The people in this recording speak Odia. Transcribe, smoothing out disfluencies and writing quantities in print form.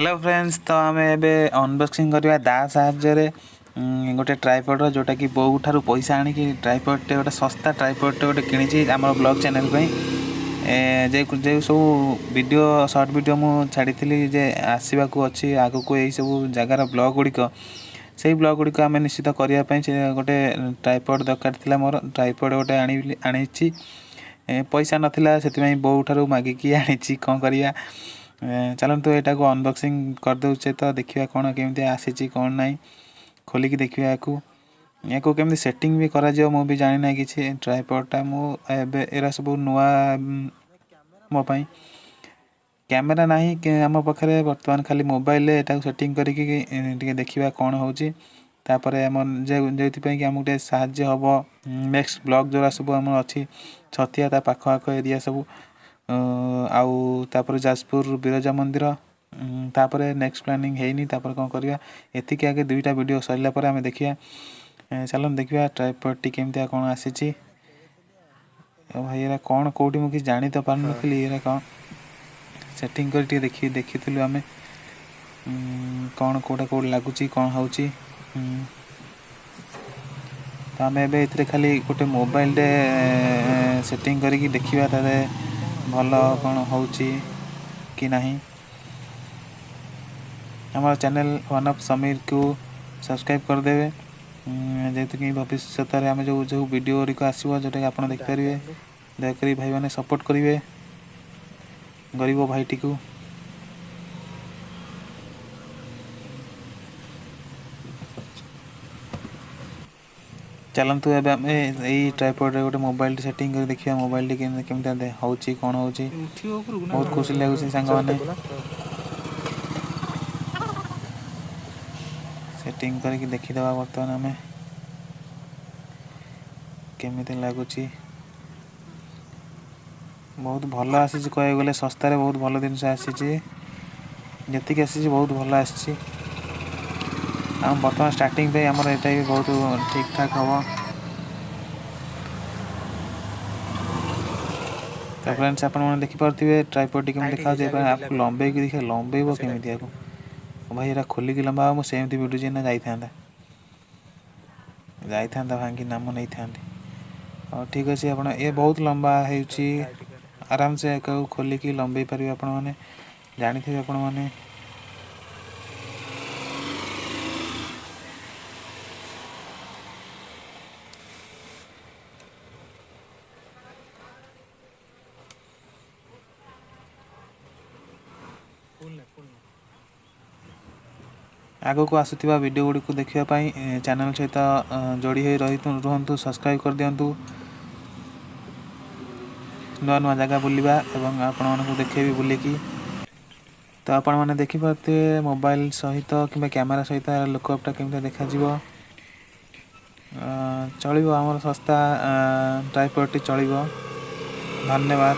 ହ୍ୟାଲୋ ଫ୍ରେଣ୍ଡସ୍, ତ ଆମେ ଏବେ ଅନବକ୍ସିଂ କରିବା ଦା ସାହାଯ୍ୟରେ ଗୋଟେ ଟ୍ରାଇପଡ଼ର, ଯେଉଁଟାକି ବୋଉ ଠାରୁ ପଇସା ଆଣିକି ଟ୍ରାଇପଡ଼ଟେ, ଗୋଟେ ଶସ୍ତା ଟ୍ରାଇପଡ଼ଟେ ଗୋଟେ କିଣିଛି ଆମର ବ୍ଲଗ୍ ଚ୍ୟାନେଲ୍ ପାଇଁ। ଯେଉଁ ସବୁ ଭିଡ଼ିଓ, ସର୍ଟ ଭିଡ଼ିଓ ମୁଁ ଛାଡ଼ିଥିଲି ଯେ ଆସିବାକୁ ଅଛି ଆଗକୁ ଏଇସବୁ ଜାଗାର ବ୍ଲଗ୍ ଗୁଡ଼ିକ, ସେଇ ବ୍ଲଗ୍ ଗୁଡ଼ିକ ଆମେ ନିଶ୍ଚିତ କରିବା ପାଇଁ ସେ ଗୋଟେ ଟ୍ରାଇପଡ଼ ଦରକାର ଥିଲା ମୋର। ଟ୍ରାଇପଡ଼ ଗୋଟେ ଆଣିଛି। ପଇସା ନଥିଲା, ସେଥିପାଇଁ ବୋଉ ଠାରୁ ମାଗିକି ଆଣିଛି। କ'ଣ କରିବା, ଚାଲନ୍ତୁ ଏଇଟାକୁ ଅନବକ୍ସିଂ କରିଦେଉଛେ। ତ ଦେଖିବା କ'ଣ କେମିତି ଆସିଛି କ'ଣ ନାହିଁ, ଖୋଲିକି ଦେଖିବା ୟାକୁ। ୟାକୁ କେମିତି ସେଟିଂ ବି କରାଯିବ ମୁଁ ବି ଜାଣିନାହିଁ କିଛି। ଟ୍ରାଇପଡ଼ଟା ମୁଁ ଏବେ ଏରା ସବୁ ନୂଆ ମୋ ପାଇଁ। କ୍ୟାମେରା ନାହିଁ ଆମ ପାଖରେ ବର୍ତ୍ତମାନ, ଖାଲି ମୋବାଇଲରେ ଏଟାକୁ ସେଟିଂ କରିକି ଟିକେ ଦେଖିବା କ'ଣ ହେଉଛି। ତାପରେ ଆମ ଯେଉଁଥିପାଇଁ କି ଆମକୁ ଟିକେ ସାହାଯ୍ୟ ହେବ ନେକ୍ସଟ ବ୍ଲଗ୍ ଯେଉଁଟା ସବୁ ଆମର ଅଛି, ଛତିଆ ତା ପାଖ ଆଖ ଏରିଆ ସବୁ, ଆଉ ତାପରେ ଯାଜପୁର ବିରଜା ମନ୍ଦିର। ତାପରେ ନେକ୍ସଟ ପ୍ଲାନିଂ ହେଇନି, ତାପରେ କ'ଣ କରିବା। ଏତିକି ଆଗେ ଦୁଇଟା ଭିଡ଼ିଓ ସରିଲା ପରେ ଆମେ ଦେଖିବା। ଚାଲନ୍ତୁ ଦେଖିବା ଟ୍ରାଇପଡ଼ଟି କେମିତିଆ କ'ଣ ଆସିଛି। ଭାଇ, ଏରା କ'ଣ କେଉଁଠି ମୁଁ କିଛି ଜାଣି ତ ପାରୁନଥିଲି। ଏରା କ'ଣ ସେଟିଂ କରି ଟିକେ ଦେଖିଥିଲୁ ଆମେ କ'ଣ କେଉଁଟା କେଉଁଠି ଲାଗୁଛି, କ'ଣ ହେଉଛି। ତ ଆମେ ଏବେ ଏଥିରେ ଖାଲି ଗୋଟେ ମୋବାଇଲଟେ ସେଟିଂ କରିକି ଦେଖିବା ତାହେଲେ ଭଲ କ'ଣ ହେଉଛି କି ନାହିଁ। ଆମର ଚ୍ୟାନେଲ୍ ୱାନ୍ ଅଫ୍ ସମୀରକୁ ସବସ୍କ୍ରାଇବ୍ କରିଦେବେ, ଯେହେତୁ କି ଭବିଷ୍ୟତରେ ଆମେ ଯେଉଁ ଯେଉଁ ଭିଡ଼ିଓ ଗୁଡ଼ିକ ଆସିବ, ଯେଉଁଟାକି ଆପଣ ଦେଖିପାରିବେ। ଦୟାକରି ଭାଇମାନେ ସପୋର୍ଟ କରିବେ ଗରିବ ଭାଇଟିକୁ। ଚାଲନ୍ତୁ ଏବେ ଆମେ ଏଇ ଟ୍ରାଇପଡ଼ରେ ଗୋଟେ ମୋବାଇଲଟି ସେଟିଂ କରି ଦେଖିବା ମୋବାଇଲଟି କେମିତି କେମିତି ହେଉଛି, କ'ଣ ହେଉଛି। ବହୁତ ଖୁସି ଲାଗୁଛି ସାଙ୍ଗମାନେ। ସେଟିଂ କରିକି ଦେଖିଦେବା ବର୍ତ୍ତମାନ ଆମେ କେମିତି ଲାଗୁଛି। ବହୁତ ଭଲ ଆସିଛି କହିବାକୁ ଗଲେ, ଶସ୍ତାରେ ବହୁତ ଭଲ ଜିନିଷ ଆସିଛି। ଯେତିକି ଆସିଛି ବହୁତ ଭଲ ଆସିଛି। ଆଉ ବର୍ତ୍ତମାନ ଷ୍ଟାର୍ଟିଂ ପାଇଁ ଆମର ଏଇଟା ବି ବହୁତ ଠିକ୍ ଠାକ୍ ହେବ। ତ ଫ୍ରେଣ୍ଡସ୍, ଆପଣମାନେ ଦେଖିପାରୁଥିବେ ଟ୍ରାଇପଡ଼ଟି କେମିତି ଦେଖାଯାଉଛି। ଏବେ ଆକୁ ଲମ୍ବେଇକି ଦେଖିବା, ଲମ୍ବେଇବ କେମିତି ଆକୁ ଭାଇ? ଏଇଟା ଖୋଲିକି ଲମ୍ବା ହେବ। ମୁଁ ସେମିତି ଭିଡ଼ୁଛି ନା ଯାଇଥାନ୍ତା ଯାଇଥାନ୍ତା, ଭାଙ୍ଗି ନାମ ନେଇଥାନ୍ତି। ହଉ, ଠିକ୍ ଅଛି। ଆପଣ ଏ ବହୁତ ଲମ୍ବା ହେଉଛି, ଆରାମସେ ଏହାକୁ ଖୋଲିକି ଲମ୍ବେଇ ପାରିବେ ଆପଣମାନେ, ଜାଣିଥିବେ ଆପଣମାନେ। ଆଗକୁ ଆସୁଥିବା ଭିଡ଼ିଓ ଗୁଡ଼ିକୁ ଦେଖିବା ପାଇଁ ଚ୍ୟାନେଲ୍ ସହିତ ଯୋଡ଼ି ହୋଇ ରହି ରୁହନ୍ତୁ, ସବସ୍କ୍ରାଇବ୍ କରିଦିଅନ୍ତୁ। ନୂଆ ନୂଆ ଜାଗା ବୁଲିବା ଏବଂ ଆପଣମାନଙ୍କୁ ଦେଖେଇବି ବୁଲିକି। ତ ଆପଣମାନେ ଦେଖିପାରୁଥିବେ ମୋବାଇଲ ସହିତ କିମ୍ବା କ୍ୟାମେରା ସହିତ ଲୁକଅପ୍ଟା କେମିତି ଦେଖାଯିବ। ଚଳିବ, ଆମର ଶସ୍ତା ଟ୍ରାଇପଡ଼ଟି ଚଳିବ। ଧନ୍ୟବାଦ।